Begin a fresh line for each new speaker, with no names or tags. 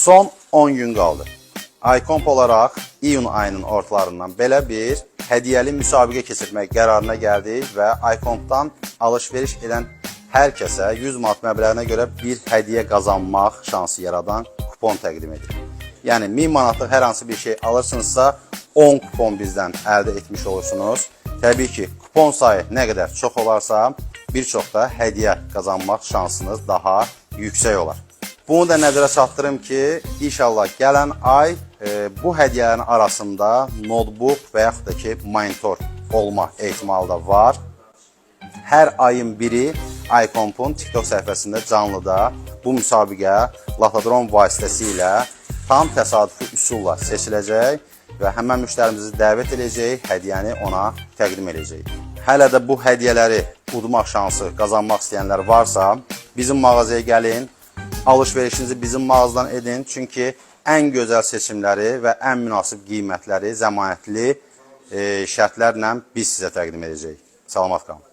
Son 10 gün qaldı. iComp olaraq iyun ayının ortalarından belə bir hədiyyəli müsabiqə keçirmək qərarına gəldik və iComp-dan alış-veriş edən hər kəsə 100 manat məbləğinə görə bir hədiyyə qazanmaq şansı yaradan kupon təqdim edirik. Yəni 1000 manatlıq hər hansı bir şey alırsınızsa 10 kupon bizdən əldə etmiş olursunuz. Təbii ki, kupon sayı nə qədər çox olarsa, bir çox da hədiyyə qazanmaq şansınız daha yüksək olar. Bunu da nəzərə çatdırım ki, inşallah gələn ay bu hədiyyələrin arasında notebook və yaxud da ki, monitor olma ehtimalı da var. Hər ayın biri iComp-un TikTok səhifəsində canlıda bu müsabiqə Latadron vasitəsilə tam təsadüfi üsulla seçiləcək və həmən müştərimizi dəvət edəcəyik, hədiyyəni ona təqdim edəcəyik. Hələ də bu hədiyyələri udmaq şansı qazanmaq istəyənlər varsa, bizim mağazaya gəlin, alış-verişinizi bizim mağazadan edin, çünki ən gözəl seçimləri və ən münasib qiymətləri zəmanətli şərtlərlə biz sizə təqdim edəcəyik. Salamat qalın.